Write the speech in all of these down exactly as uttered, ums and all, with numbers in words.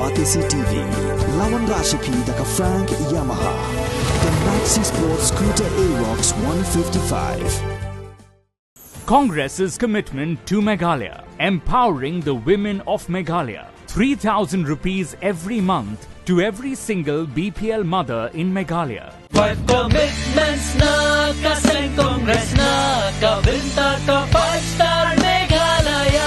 Batesi T V, la wanrah sha phi da ka Frank Yamaha, the Maxi Sport Scooter Aerox one fifty-five. Congress's commitment to Meghalaya, empowering the women of Meghalaya. Three thousand rupees every month to every single B P L mother in Meghalaya. Five commitments na ka seng Congress na ka bynta ka Five Star Meghalaya.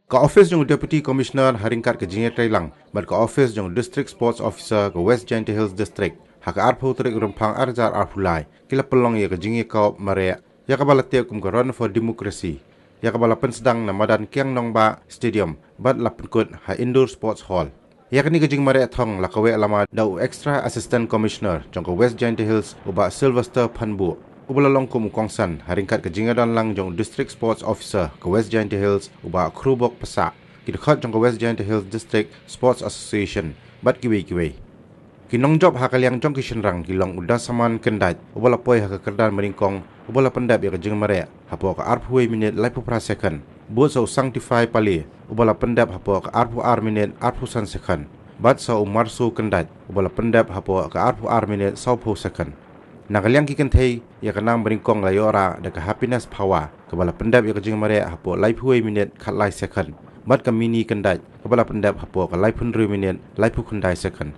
Ka ophis jong u Deputy Commissioner ha ryngkat ka jingïatreilang bad ka ophis jong u District Sports Officer ka West Jaintia Hills District, ha ka arphew tarik Rymphang arhajar arphew lai, ki la pynlong ïa ka jingïakop mareh ïa kaba la tip kum ka Run for Democracy, ïa kaba la pynsdang na madan Kiang Nangbah Stadium bad la pynkut ha Indoor Sports Hall. Ïa kane ka jingmareh thong la kaweh lama da u Extra Assistant Commissioner jong ka West Jaintia Hills, u Bah Sylvester Phanbuh, uba la long kum u kongsan ha ryngkat ka jingïadonlang jong u District Sports Officer ka West Jaintia Hills, u Bah Khrubok Passah, ki dkhot jong ka West Jaintia Hills District Sports Association bad kiwei kiwei. Ki nongjop ha ka liang jong ki shynrang ki long u Dasaman Kyndait, uba la poi ha ka kyrdan banyngkong, uba la pyndep ïa ka jingmareh hapoh ka arphew wei minit laiphew phra second. Bud sa u Sanctify Pale, uba la pyndep hapoh ka arphew ar minit arphew san second. Bad sa u Marso Kyndait, uba la pyndep hapoh ka arphew ar minit sawphew second. Na ka liang ki kynthei, ïa ka nam banyngkong la ïoh rah da ka Happiness Phawa, kaba la pyndep ïa ka jingmareh hapoh laiphew wei minit khatlai second. Bad ka Mini Kyndait, kaba la pyndep hapoh ka laiphew hynriew minit laiphew khyndai second.